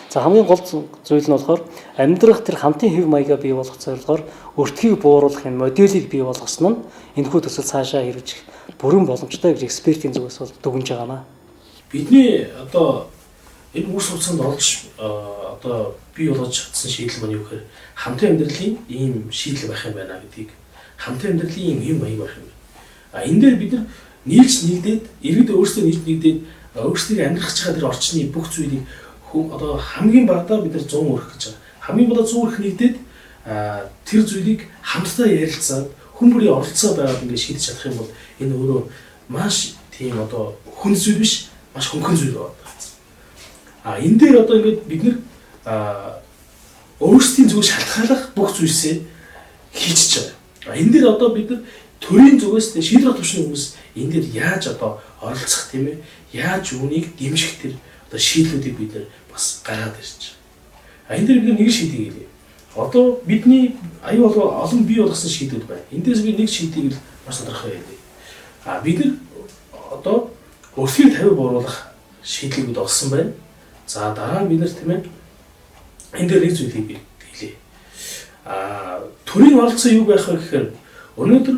За, хамгийн гол зүйл нь болохоор амьдрах тэр хамтын хэв маягаа бий болгох зорилгоор өртгийг бууруулах энэ моделийг бий болгосон нь энэхүү төсөл цаашаа хэрэгжих бүрэн боломжтой гэж экспертийн зүгээс бол дүгнж байгаа маа. Бидний одоо энэ үр сурцанд олж одоо бий болгож чадсан шийдэл маань юу гэхээр хамтын амьдралын ийм шийдэл байх юм байна гэдгийг, хамтын амьдралын ийм хэв маяг байх юм байна. А энэ дээр бид нар нийлж нэгдээд, иргэд өөрсдөө нийлж нэгдээд, өөрсдийн амьдрах гэж байгаа тэр орчны бүх зүйлийг хүн одоо хамгийн багадаа бид нар 100 өрх гэж байгаа. Хамгийн багадаа 100 өрх нэгдээд, тэр зүйлийг хамтдаа ярилцаад, хүн бүрийн оролцоо байгаад ингээд шийдэж чадах юм бол энэ өөрөө маш тийм одоо хүн зүйл биш, маш хөнгөн зүйл байна. А энэ дээр одоо ингээд бид нар өөрсдийн зүгээс шалтгааллах бүх зүйлсээ хийчихэж байгаа. А энэ дээр одоо бид нар төрийн зүгээс, шийдвэр төвшний хүмүүс энэ дээр яаж одоо оролцох, тийм ээ, яаж үүнийг дэмжих тэр одоо шийдлүүдийг бид нар бас гаргаад ирж байгаа. А энэ дээр бид нэг шийдийг хэлье. Одоо бидний аюу болоо олон бий болгосон шийдүүд байна. Энэ дээрс би нэг шийдийг л маш тодорхой хэлье. А бид нар одоо өртгийг 50 бууруулах шийдлийг бид олсон байна. За, дараа нь бид нар, тийм ээ, энэ дээр нэг зүйлийг би хэлье. А төрийн оролцоо юу байх вэ гэхээр өнөөдөр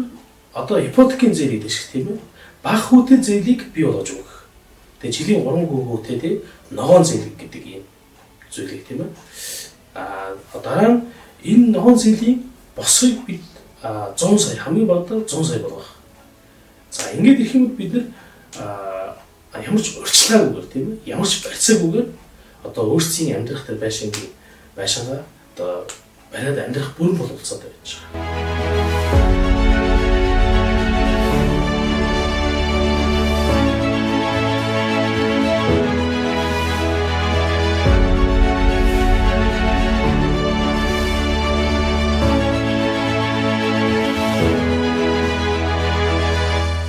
одоо ипотекийн зээл гэдэг шиг, тийм ээ, бага хүүтэй зээлийг бий болгож өгөх. Тэгээ жилийн 3 хүүтэй, тийм, ногоон зээл гэдэг ийм зүйлийг, тийм ээ. А дараа нь энэ ногоон зээлийн босгыг бид 100 сая, хамгийн багадаа 100 сая болгох. За, ингээд ирэх юм бол бид нар ямар ч урьдчилгаагүйгээр, тийм ээ, ямар ч барьцаагүйгээр одоо өөрсдийн амьдрах тэр байшингаа одоо бариад амьдрах бүрэн боломжтой байж байгаа.